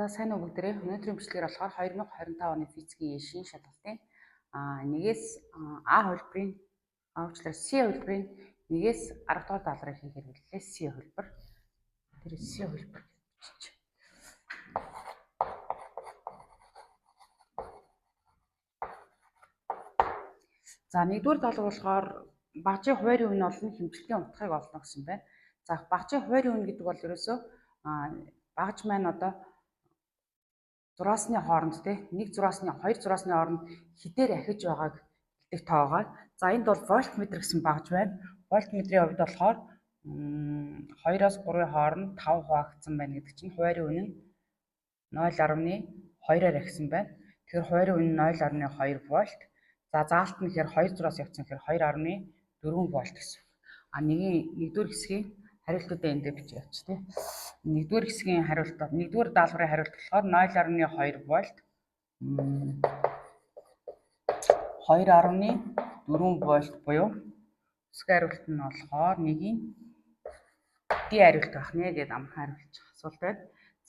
За сайн уу бүгдээрээ. Өнөөдрийн бичлэгээр болохоор 2025 оны физикийн ЕШ-ийн шалгалтын нэгээс А хувилбарын уучлаарай С хувилбарын нэгээс 10 дугаар даалгаврыг хийх хэрэглээ. С хувилбар. Тэр С хувилбар гэж бичиж. За нэгдүгээр даалгавар болохоор багжийн хуваарийн үн олон хэмжилтийн утгыг олно гэсэн байна. За багжийн хуваарийн үн гэдэг бол ерөөсөө багж маань одоо зураасны хооронд те нэг зураасны хоёр зураасны хооронд хідээр ахиж байгааг хэлдэг тоогоо. За энд бол вольтметр гэсэн багж байна. Вольтметрийн хувьд болохоор 2-оос 3-ын хооронд 5 хуваагдсан байна гэдэг чинь хуваарийн үн нь 0.2-аар ахисан байна. Тэгэхээр хуваарийн үн нь 0.2 вольт. За заалт нь гэхээр 2 зураас явцсан гэхээр 2.4 вольт гэсэн. А нэгдүгээр хэсгийн хариултуудаа энд дээр бичиж явчих тий. Нэгдүгээр хэсгийн хариулт, нэгдүгээр даалгаврын хариулт болохоор 0.2 вольт 2.4 вольт буюу хэсгийн хариулт нь болохоор нэгийн D хариулт байх нэ гэдээ амархан хариулчих асуулт байна.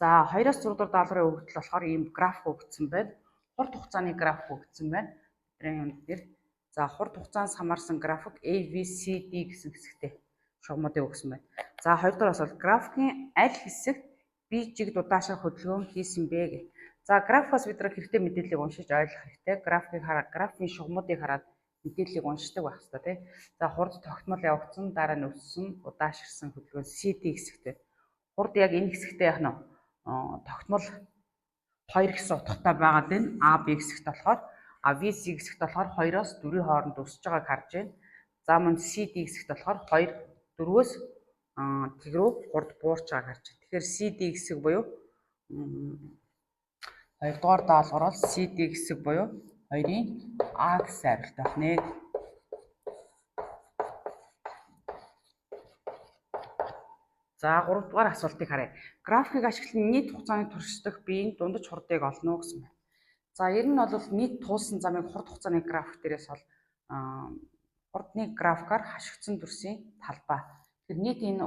За 2-оос 6 дугаар даалгаврын өгөгдөл болохоор ийм график өгөгдсөн байна. Хурд хугацааны график өгөгдсөн байна. Бидний юм дээр за хурд хугацаанаас хамаарсан график A B C D гэсэн хэсэгтэй шугамуудыг өгсөн байна. За хоёрдугаар асуулт графикийн аль хэсэгт B жигд удаашрах хөдөлгөөн хийсэн бэ гэх. За графикаас бид нар хэрэгтэй мэдээллийг уншиж ойлгох хэрэгтэй. Графикийг хараад графикийн шугамуудыг хараад мэдээллийг уншдаг байх хэрэгтэй тий. За хурд тогтмол явагдсан, дараа нь өссөн, удаашрсан хөдөлгөөн CD хэсэгтэй. Хурд яг энэ хэсэгтээ яах нь тогтмол 2 гэсэн утгатай байгаад байна. А B хэсэгт болохоор А VC хэсэгт болохоор 2-оос 4-ийн хооронд өсөж байгааг харж байна. За мөн CD хэсэгт болохоор 2 4-өөс тэг рүү хурд буурч байгааг харж байна. Тэгэхээр CD хэсэг буюу хоёрдугаар даалгавар бол CD хэсэг буюу 2-ын А гэсэн хариулт байх нэ. За гуравдугаар асуултыг харъя. Графикийг ашиглан нийт хугацааны туршдах биеийн дундаж хурдыг олно гэсэн байна. За ер нь бол нийт туулсан замыг хурд хугацааны график дээрээс бол хурдны графикаар хашигдсан дүрсийн талбай. Тэгэхээр нийт энэ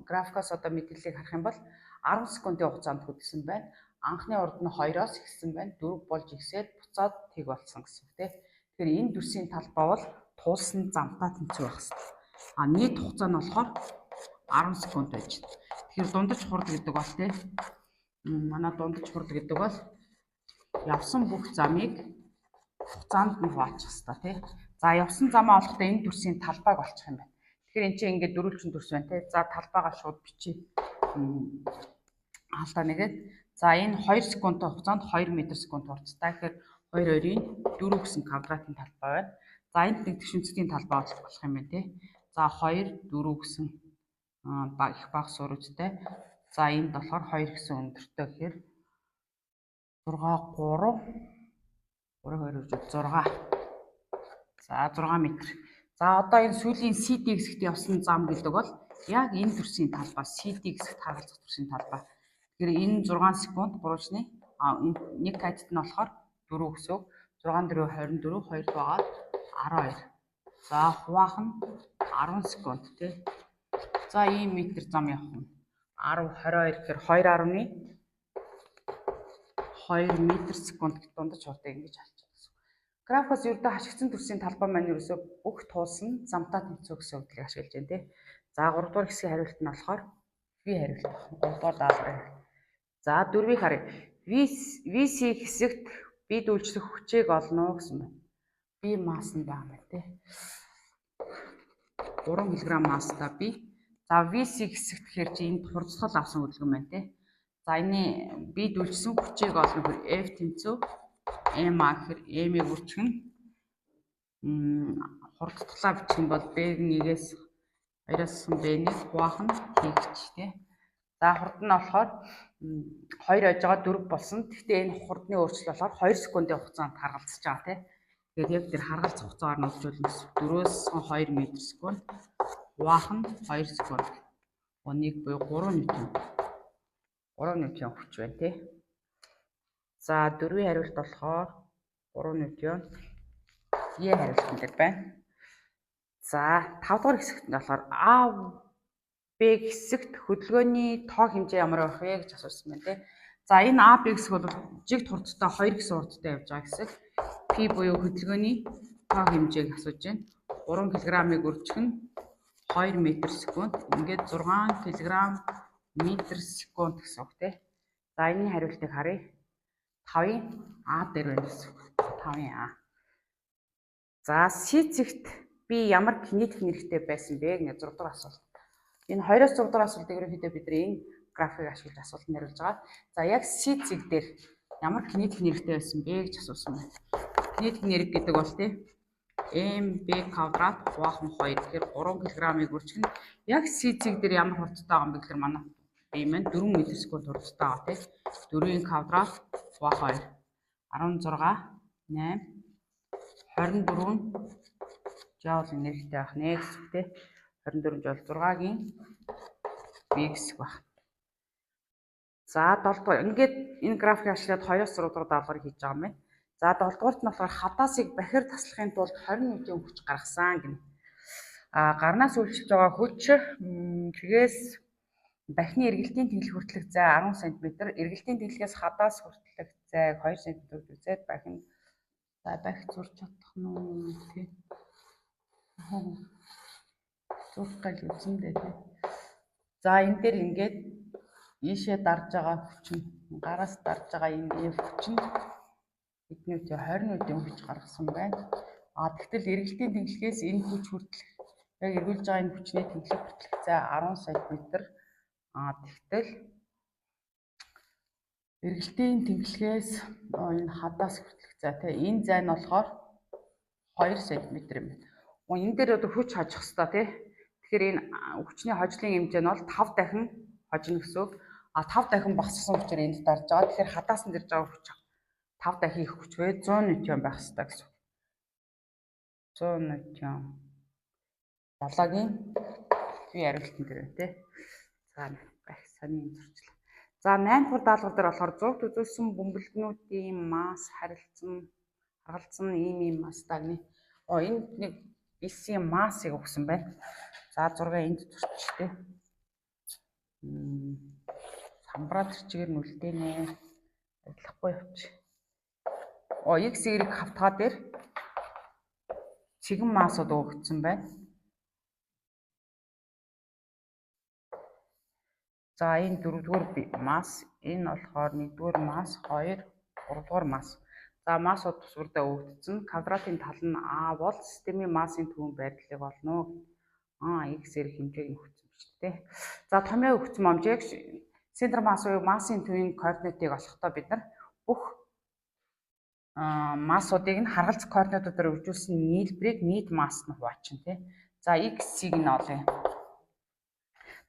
графикаас одоо мэдээллийг харах юм бол 10 секундын хугацаанд хөдөлсөн байна. Анхны урд нь 2-оос эхэлсэн байна. 4 болж ихсээд буцаад тэг болсон гэсэн үг тийм. Тэгэхээр энэ дүрсийн талбай бол туулсан замтай тэнцүү байх хэрэгтэй. А нийт хугацаа нь болохоор 10 секунд байж байна. Тэгэхээр дундаж хурд гэдэг бол тийм манай дундаж хурд гэдэг бол явсан бүх замыг хугацаанд нь хуваачих хэрэгтэй тий. За явсан замаа олохдоо энэ дүрсийн талбайг олчих юм байна. Тэгэхээр эн чинь ингээд дөрвөлжин дүрс байна тий. За талбайгаа шууд бичиж хаалтаа нэгээд за энэ 2 секундын хугацаанд 2 м/секунд хурдтай. Тэгэхээр 2 2-ын 4 гэсэн квадратын талбай байна. За энд нэг тэгшинцгийн талбай болох юм байна тий. За 2 4 гэсэн их бага суурьтай. За энд болохоор 2 гэсэн өндөртэй гэхээр 6 3 3 2 6. За 6 м. За одоо энэ сүүлийн CD хэсэгт явсан зам гэдэг бол яг энэ дүрсийн талбай CD хэсэгт харгалзах дүрсийн талбай. Тэгэхээр энэ 6 секунд 3-ны нэг катет нь болохоор 4 гэсэн үг. 6 4 24 2 дугаар 12. За хуваах нь 10 секунд тий. За ийм метр зам явах нь 10 22 гэхээр 2.2 м/секунд гэх дундаж хурдыг ингэж олчих. Графикаас ердөө хашигдсан дүрсийн талбай маань ерөөсөө бүх туулсан замтай тэнцүү гэсэн үгийг ашиглаж байна тий. За 3 дугаар хэсгийн хариулт нь болохоор V хариулт байна. 3 дугаар даалгаврын. За дөрвийг харъя. VC хэсэгт бид үйлчлэх хүчийг олно гэсэн байна. B масс нь байгаа юм тий. 3 кг масстай B. За VC хэсэгт гэхээр чи энд хурцлал авсан хөдөлгөөн байна тий. За энэ бид үйлчилсэн хүчийг олно гэхээр F тэнцүү MA гэхээр M-ийг үрчих нь хурдтглаа бичих юм бол B-г 1-ээс 2-оос B-нийг хуваах нь T гэж тий. За хурд нь болохоор 2 ойж байгаа 4 болсон. Гэхдээ энэ хурдны өөрчлөлт болохоор 2 секундын хугацаанд харгалзаж байгаа тий. Тэгээд яг тэр харгалзах хугацаагаар нь үржүүлнэ гэсэн. 4-өөс 2 м/секунд хуваах нь 2 секунд. 1 буюу 3 ньютон. 3 ньютон хүч байна тий. За дөрвийн хариулт болохоор 3 ньютон Е хариултан дээр байна. За 5 дугаар хэсэгт нь болохоор А Б хэсэгт хөдөлгөөний тоо хэмжээ ямар байх вэ гэж асуусан байна тий. За, энэ A B хэсэг бол жигд хурдтай 2 гэсэн хурдтай явж байгаа хэсэг. P буюу хөдөлгөөний тоо хэмжээг асууж байна. 3 кг-ыг үржих нь 2 м/секунд. Ингээд 6 кг м/секунд гэсэн үг тий. За, энэний хариултыг харъя. 5-ын А дээр байна гэсэн үг. 5-ын А. За, C цэгт би ямар кинетик энергитэй байсан бэ гэнэ 6 дугаар асуулт. Энэ 2-оос 6 дугаар асуултыг ерөнхийдөө бид нар энэ графикийг ашиглаж асуултанд хариулж байгаа. За, яг C цэг дээр ямар кинетик энергитэй байсан бэ гэж асуусан байна. Кинетик энерги гэдэг бол тий mv квадрат хуваах нь 2. Тэгэхээр 3 кг-ыг үржих нь яг C цэг дээр ямар хурдтай байгаа юм бэ гэхээр манай B маань 4 м/секунд хурдтай байгаа тий. 4-ийн квадрат хуваах 2 16 8 24 жаул энергитэй байх нэ гэсэн үг тий. 24 жаул 6-гийн V хэсэг баг. За, 7 дугаар, ингээд энэ графикийг ашиглаад 2-оос 6 дугаар даалгаврыг хийж байгаа юм байна. За, 7 дугаарт нь болохоор хадаасыг бахир таслахын тулд 20 ньютон хүч гаргасан гэнэ. А гарнаас үйлчилж байгаа хүч тэгээс бахны эргэлтийн тэнхлэг хүртэлх зай 10 см, эргэлтийн тэнхлэгээс хадаас хүртэлх зайг 2 см үзээд бахин, за, бах зурж чадах нь уу тий. Зурх гал үзэн дээ тий. За, энэ дээр ингээд ийшээ дарж байгаа хүч нь, гараас дарж байгаа энэ F хүч нь эдний 20 ньютон хүч гаргасан байна. А тэгтэл эргэлтийн тэнхлэгээс энэ хүч хүртэлх, яг эргүүлж байгаа энэ хүчний тэнхлэг хүртэлх зай 10 см. А тэгтэл эргэлтийн тэнхлэгээс энэ хадаас хүртэлх зай тий, энэ зай нь болохоор 2 см юм байна. Энэ дээр одоо хүч хожих хэвээр тий. Тэгэхээр энэ хүчний хожлын хэмжээ нь бол 5 дахин хожино гэсэн үг. А 5 дахин багассан хүчээр энд дарж байгаа. Тэгэхээр хадаас нь ирж байгаа хүч 5 дахин их хүч вэ 100 ньютон байх хэвээр гэсэн үг. 100 ньютон. 7-гийн би хариултан дээр байна тий. За, байх сони юм зурчлаа. За, 8 дугаар даалгавар дээр болохоор зурагт үзүүлсэн бөмбөлгнүүдийн масс харилцан харгалзан ийм ийм масстай гэнэ. Оо, энд нэг элсийн массыг өгсөн байна. За, зургаа энд зурчих тий. Самбараа тэр чигээр нь үлдээнэ. Арилгахгүй явчих. Оо, X Y хавтгаа дээр цэгэн массууд өгөгдсөн байна. За, энэ дөрөвдүгээр масс, энэ болохоор нэгдүгээр масс, 2, гуравдугаар масс. За, массууд тус бүрдээ өгөгдсөн. Квадратын тал нь А бол системийн массын төвийн байрлалыг олно. А X-ээр хэмжээг нь өгсөн биз дээ. За, томьёо өгсөн момжийг центр масс буюу массын төвийн координатыг олохдоо бид нар бүх массуудыг нь харгалзах координатуудаар үржүүлсэн нийлбэрийг нийт масс нь хуваачна тий. За, x-ийг нь олъё.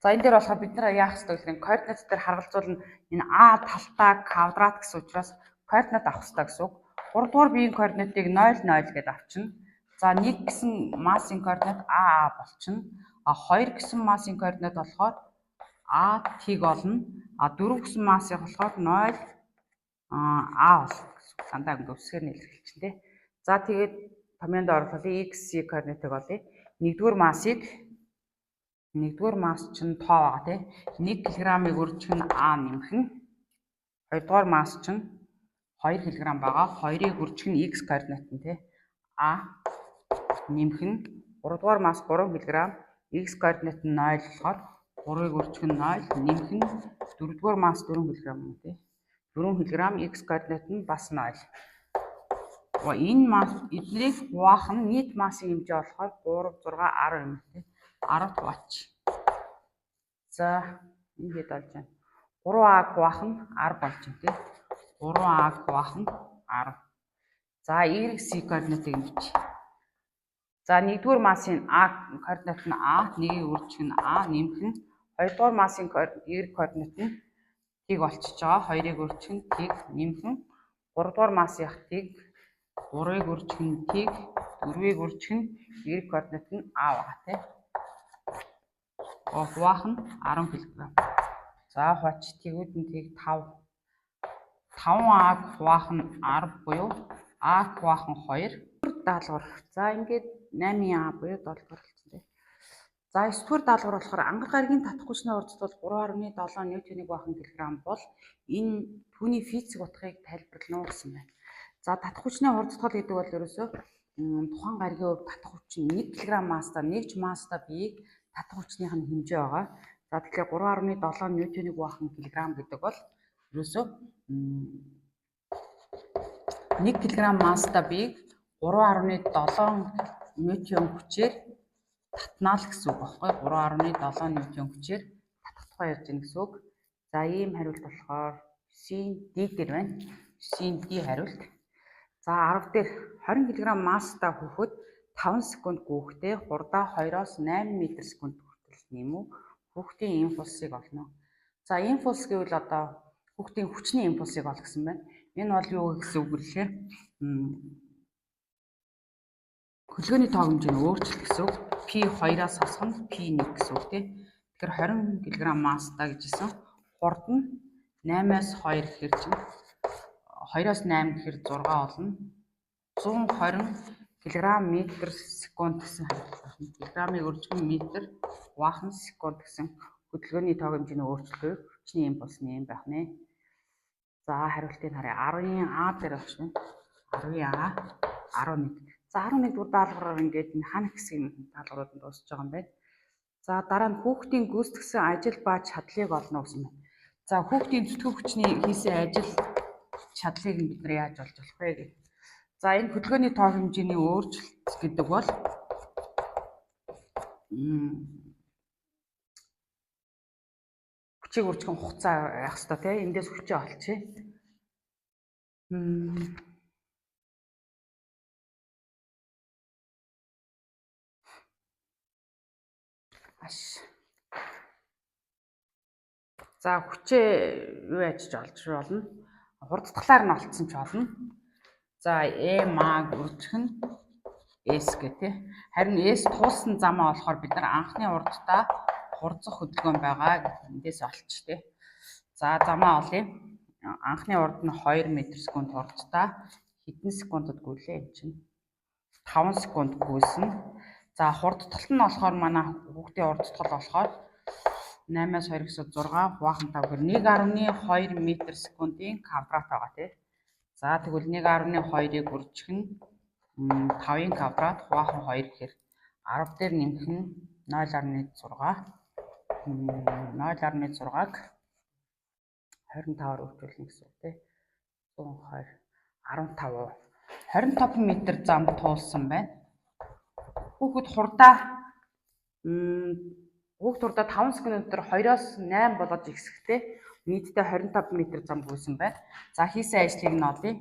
За, энэ дээр болохоор бид нар яах ёстой гэхээр координат дээр харгалзуулна, энэ а талтаа квадрат гэсэн учраас координат авах ёстой гэсэн үг. 3 дугаар биеийн координатыг 0 0 гэдээ авчна. За, 1 гэсэн массын координат а а болчихно. А 2 гэсэн массын координат болохоор а тэг олно. А 4 гэсэн массыг болохоор 0 а болно гэсэн. Дандаа ингээ үсгээр нь илэрхийлчин тий. За, тэгээд томьёонд оруулах x y координатыг олъё. Нэгдүгээр массыг, нэгдүгээр масс чинь тоо байгаа тий. 1 кг-ыг үржих нь а нэмэх нь, хоёрдугаар масс чинь 2 кг байгаа. 2-ыг үржих нь x координат нь тий. А нэмэх нь, гуравдугаар масс 3 кг, x координат нь 0 болохоор 3-ыг үржих нь 0 нэмэх нь, дөрөвдүгээр масс 4 кг юм тий. 4 кг, x координат нь бас 0. Энэ масс эднийг хуваах нь нийт массын хэмжээ болохоор 3 6 10 юм тий. 10 хуваач. За, энэ хэд болж байна? 3а хуваах нь 10 болж байна тий. 3а хуваах нь 10. За, y c координатыг бичиж. За, нэгдүгээр массын а координат нь а, нэгийг үржих нь а нэмэх нь, хоёрдугаар массын y координат нь тийг олчиж байгаа. 2-ыг үржих нь тэг нэмэх нь, гуравдугаар массын тэг, 3-ыг үржих нь тэг, 4-ыг үржих нь y координат нь а байгаа тий. Хуваах нь 10 кг. За, хуваач, тэгүүд нь тэг 5. 5а хуваах нь 10 буюу а хуваах нь 2. Даалгавар. За, ингээд 8-ын а буюу 7 дугаар болсон тий. За 9 дугаар даалгавар болохоор ангар гаригийн татах хүчний хурдтал 3.7 ньютоны баахан килограмм бол энэ түүний физик утгыг тайлбарлана уу гэсэн байна. За татах хүчний хурдтал гэдэг бол ерөөсөө тухайн гаригийн хувьд татах хүч нь 1 кг масстай нэгж масстай биеийг татах хүчнийх нь хэмжээ байгаа. За тэгэхээр 3.7 ньютоны баахан килограмм гэдэг бол ерөөсөө 1 кг масстай биеийг 3.7 ньютон хүчээр татнаа л гэсэн үг байхгүй 3.7 ньютон хүчээр татах тухай ярьж байна гэсэн үг. За ийм хариулт болохоор 9-ийн D дээр байна. 9-ийн D хариулт. За 10 дээр 20 кг масстай хүүхэд 5 секунд гүйхдээ хурдаа 2-оос 8 м/секунд хүртэл нэмүү хүүхдийн импульсыг олно. За импульс гэвэл одоо хүүхдийн хүчний импульсыг ол гэсэн байна. Энэ бол юу гэсэн үг вэ? Хөдөлгөөний тоо хэмжээ нь өөрчлөлт гэсэн үг. P2-аас хасах нь P1 гэсэн үг тий. Тэгэхээр 20 кг масстай гэж хэлсэн. Хурд нь 8-аас 2 гэхэр чинь 2-оос 8 гэхэр 6 болно. 120 кг метр секунд гэсэн хариулт байна. Килограммыг өржгөн метр хуваах нь секунд гэсэн хөдөлгөөний тоо хэмжээний өөрчлөлт хүчний импульс нь юм байх нэ. За хариултыг харъя. 10-ын А дээр багш нь 10-ын А 11. За 11 дугаар даалгавраар ингээд механик хэсгийн даалгаврууд нь дуусч байгаа юм байна. За дараа нь хүүхдийн гүйцэтгэсэн ажил ба чадлыг олно гэсэн байна. За хүүхдийн зүтгэх хүчний хийсэн ажил чадлыг нь бид нар яаж олж болох вэ гэх. За энэ хөдөлгөөний тоо хэмжээний өөрчлөлт гэдэг бол хүчийг үржихэн хугацаа явах хэрэгтэй тий. Эндээс хүчээ олчихъя. Аш. За хүчээ юу яаж ч олж болно. Хурдтгалаар нь олцсон ч болно. За MA үржих нь S гэх тий. Харин S туулсан замаа олохоор бид нар анхны урдтаа хурцах хөдөлгөөн байгаа эндээс олчих тий. За замаа олъё. Анхны урд нь 2 м/секунд хурдтай хэдэн секундэд гүйлээ юм чинь 5 секунд гүйсэн. За хурдталт нь болохоор манай хүүхдийн хурдтал болохоор 8-аас 2 гэсэн 6 хуваах нь 5 гэхээр 1.2 м/секундын квадрат байгаа тий. За тэгвэл 1.2-ыг үржих нь 5-ын квадрат хуваах нь 2 гэхээр 10 дээр нэмэх нь 0.6 0.6-аг 25-аар үржүүлнэ гэсэн үг тий. 120 15 25 м зам туулсан байна. Хүүхэд хурдаа хүүхд хурдаа 5 секунд дотор 2-оос 8 болгож ихсэхдээ нийтдээ 25 м зам гүйсэн байна. За хийсэн ажлыг нь олъё.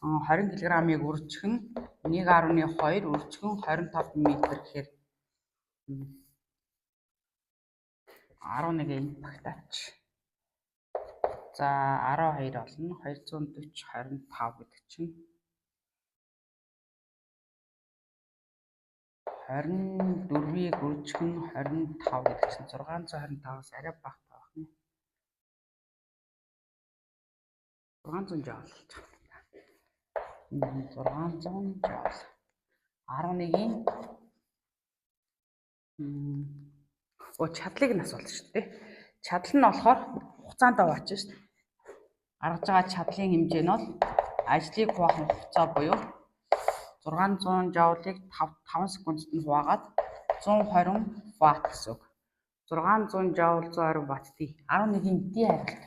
20 кг-ыг үржих нь 1.2 үржих нь 25 м гэхээр 11 энд багтаач. За 12 болно. 240 25 гэдэг чинь 24-ийг үржих нь 25 гэдэг чинь 625-аас арай бага байх нь. 600 жаул болж байгаа. 600 жаул. 11-ийн чадлыг нь асуулна шүү дээ. Чадал нь болохоор хугацаанд аваач шүү дээ. Гаргаж байгаа чадлын хэмжээ нь бол ажлыг хуваах хугацаа буюу 600 жаулыг 5 секундэд нь хуваагаад 120 ватт гэсэн үг. 600 жаул 120 ватт D. 11-ийн D хариулт.